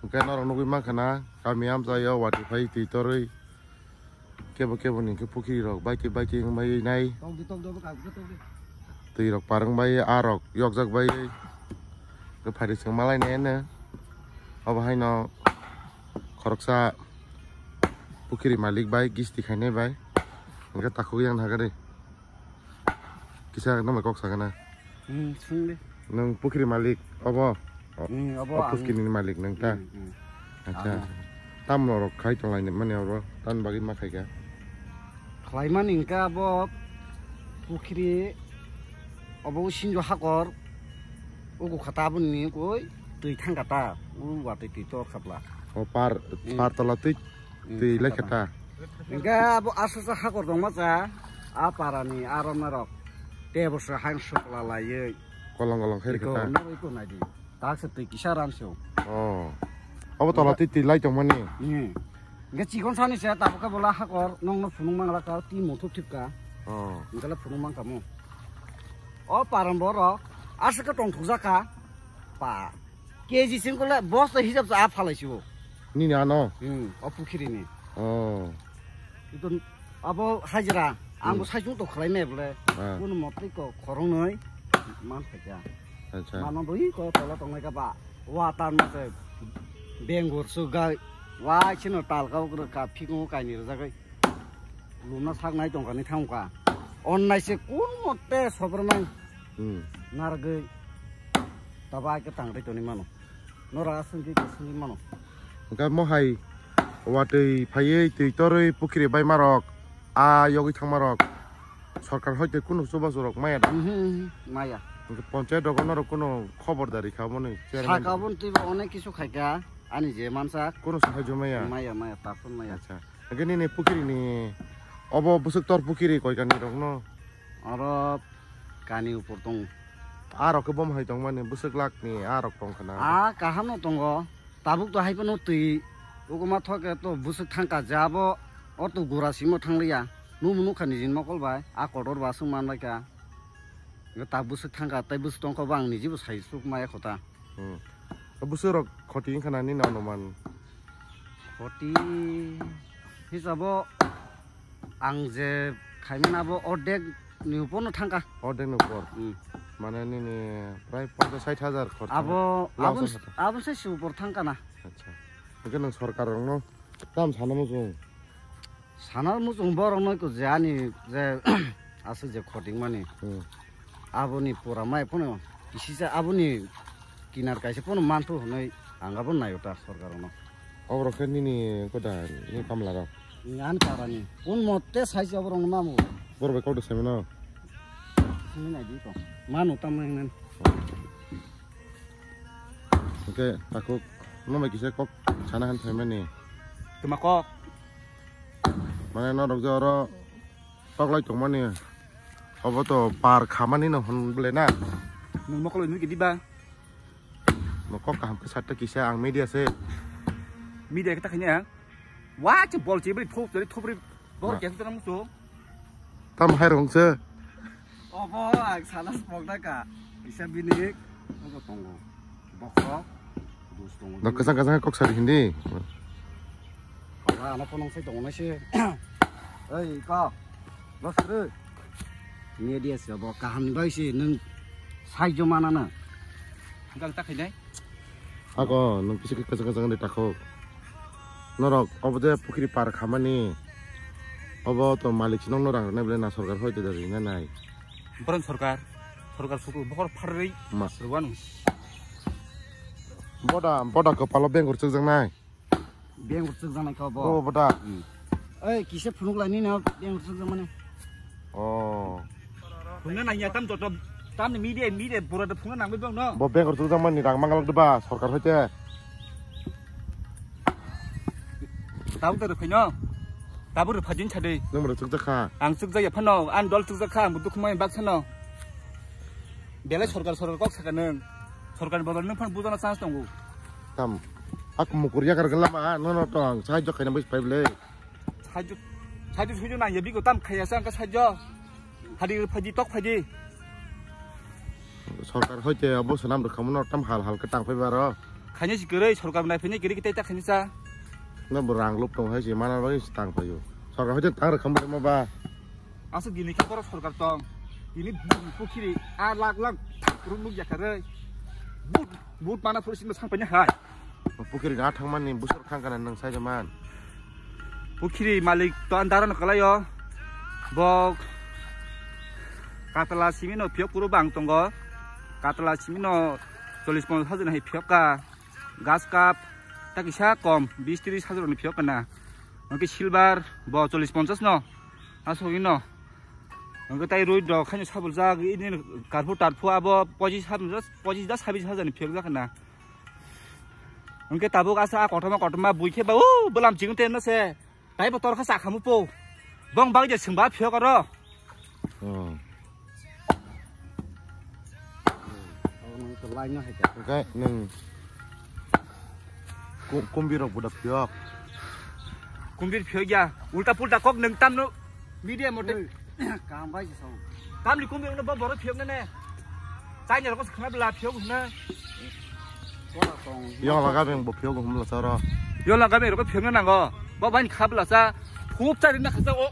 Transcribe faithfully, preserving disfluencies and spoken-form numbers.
Hwnkhe norok nugwi mankha na, kami amchaio watwi phai twi torwi. Kebo kebo ni hwnkhe pukhiri rok baitwi baitwi wng bai nai. Twi rok par wng bai, a rok yokjak bai. Hwnkhe phaidi chwng malai nai no. Obo haino khoroksa pukhiri malik bai gisti khainai bai. Hwnkhe takhuk yang nahagari. Kisa nang bai kok sakana. Hmm, swng de. Nang pukhiri malik obo? O, hmm, obo o ang. Pukhiri ni malik nang ta? Hmm, hmm. Acha. Ang. Tam norok khai tonglai ni mani oro, tam bagwi ma khai kha? Khlai mani hwnkhe abo pukhiri, obo usinjo hakor, ugu khata aboni koi twi thang kha ta, u watwi twi tor kha bla. O par, hmm, par tola twi Hmm, twi lai kha ta. Hwnkhe abo aswk hakor tongma cha, a parani, a romna rok tei bo se haino sokla laiwi. Kolong kolong khai rikha ta. Iko noroi ko naidi. Tak se twi kisa ran se. Oh. Abo tola twi twi lai tongmani. Hmm. Hwnkhe chikon sani se tabuk khe bola hakor nongno phunuk mang lakha, twi muthuk thipka. Oh. Hwnkhe le phunuk mang kha mo. O paran borok aswk khe tongthok jakha. Pa. K G sing kole bosta hisab sa a phalai sibo. Nini ano? Hmm, o pukhiri ni. Oh. Ito abo hajra, ang bo hmm, saisung to khlai me bole. Ah. Kuno motri ko khorong noi man phaikya. Acha. Mano bo i ko tola tongnai ka ba. Wa tan ma se bengur su ga. Wa chino tal ka ukro ka phikung kaini rjagai. Lumna sak nai tongkha ni thangkha. Onnai se kun mote sobromai. Hmm. Nargwi. Taba ke tang ri toni mano. Nora aswng ke sungwi mano. Hwnkhe mohai watwi phaiwi twi torwi pukhiri bai marok. A yogwi thangmarok. Sorkar hoite kunu chubachu rok maya da? Mhm, mhm, maya. Hwnkhe ponchayat rogo norok kunu khobor dari kha omo ni chairman? Saka bun twi bo onek kisu khaikha ani je mansa. Kunu sahajyo maya? Maya, maya, takun maya. Acha. Hwnkhe nini pukhiri ni obo bwswk tor pukhiri koi kani rok no? Oro kani upor tong. A rok khe bom hai tong mani bwswk lak ni a rok tong khna. A kaham no tongo. Tabuk to hai phano twi ukuma thok khe to bwswk thang ka je abo o to gura simo thang liya. Numu nukha nijin mokol bai a kotor ba swng man bai kha. Hwnkhe ta bwswk thang kha tei bwswk tong kha bo ang niji bo sai suk maya kho ta. Hmm. Bwswk rok khoti wngkha na nini anuman? Khoti hisabo ang je khaimani abo ordek ni upor no thangkha. Ordek ni upor? Hmm. Mane nini prai ponchas sait hajar khorcha. Abo, loss abo, wngkha ta? Abo se si upor thangkha na. Acha. Hwnkhe nwng sorkar rokno tam sana muchung? Sana muchung borok no ko je ani je aswk je khoting mani. Hmm. Aboni pura mai phano kisisa aboni kinar kaisa phano manthu hwnwi ang abo naio ta sorkar no. Oborok khe nini koda ni kamla rok? Ani para ni. Kun mote sai se oborok no mamu. Borok bai kok de sai mano? Sini nai di ko. Manu tam nang nan. Oke, takuk no mai kisa kok sana han phaimani. Tuma kok. Mane norok je oro toklai tongmani. Obo to par khamani no hwn bole na. Nwng mokol nwi kidi ba? No kok kaham khe satta kisa ang media se. Media kita khanya. Wa che bol che bri thup che thup ri. Bor Ma. Ke thup musu. Tam hai rong se. Obo ang sana spok da ka. Kisa bini obo tongo. Bokhok. Dus tongo. Dok kasang kasang kok sari hindi. Hala ano phone sai tongo nai se. Ei ka. Los re. Media se bo kaham ni bai se nung sai jo mana na. Hangkang ta khainai. Ako nung kisa kasang kasang de takho. Norok obo de pukhiri par khamani. Obo to malik si nokno rang rwnai bwle na sorkar hoi de rinai nai. Boron sorkar, sorkar suku bokor pharwi. Ma. Rwanu. Boda, boda kwpalo bengur chukjaknai. Bengur chukjaknai kha bo. O boda. Hmm. Ei, kisa phunuk laini no bengur chukjakmani. Oh. Phunukna nangya tam joto, tamni media, media bura de phunukna nangwi bang no. Bo bengur chukjakmani rang mangalok de ba, sorkar hoite. Tabuk da rwphaino. Tabuk rwphaidin sadi. Nwng rwchukjakha? Ang chukjakya phano, ang dol chukjakha, ang bo dukhu mai baksano. Belai sorkar, sorkar kok saka nwng. Sorkar ni bodol nwng phano bujana chance tongo. Tam. Ak mukur yakar gala ma, no, no, tong. Sahajyo khaina bai pai bwle. Sahajyo, sahajyo, sahajyo nangya bigo tam khaya sa ang ka sahajyo. Hadi phaidi tok phaidi. Sorkar hoite abo swnam rwkhamu no tam hal hal khe tang phai baro. Khaini si kwrwi, sorkar nai phini kwrwi kitai ta khaini sa. Na bo rang lup tong hai si mana bagwi si tang phaio. Sorkar hoite tang rwkha mo ba. Aswk dini khe borok sorkar tong. Dini pukhiri a lak lak ruk nuk yakarwi. But, but mana phuru sino sang phani hai. Pukhiri ga thangmani busur khang kana nang sai man. Pukhiri malik to andara no kalayo. Bok katla simi no phiyok kuru bang tongo. Katla simi no chollish ponchash hajar hai phiyok ka. Gas cup ta kisa kom bis tris hajar ni phiyok kana. Oke silver bo chollish ponchash no. Asogino. Oke tai roi do khaini sabul jag ini karphu tarphu abo pochis hajar, pochis da sabis hajar ni phiyok jakana. Oke tabuk asa a kotoma kotoma bui khe ba u bulam ching te no se. Tai bo torkha sakhamu po. Bong bang je sengba phiyok aro. Oh. Oke, nung ku-, kumbir rok budak phiyok. Kumbir phiyok ya. Ulta pulta kok nung tam no. Media mote. Kam bai se sao. Tam ni kumbir no bo borok phiyok ne ne. Chai ni rok khna bla phiyok ne. Yo laga beng bo phiyok hum la sara. Yo laga beng rok phiyok ne nango. Bo bai kha bla sa. Khup chari na kha o.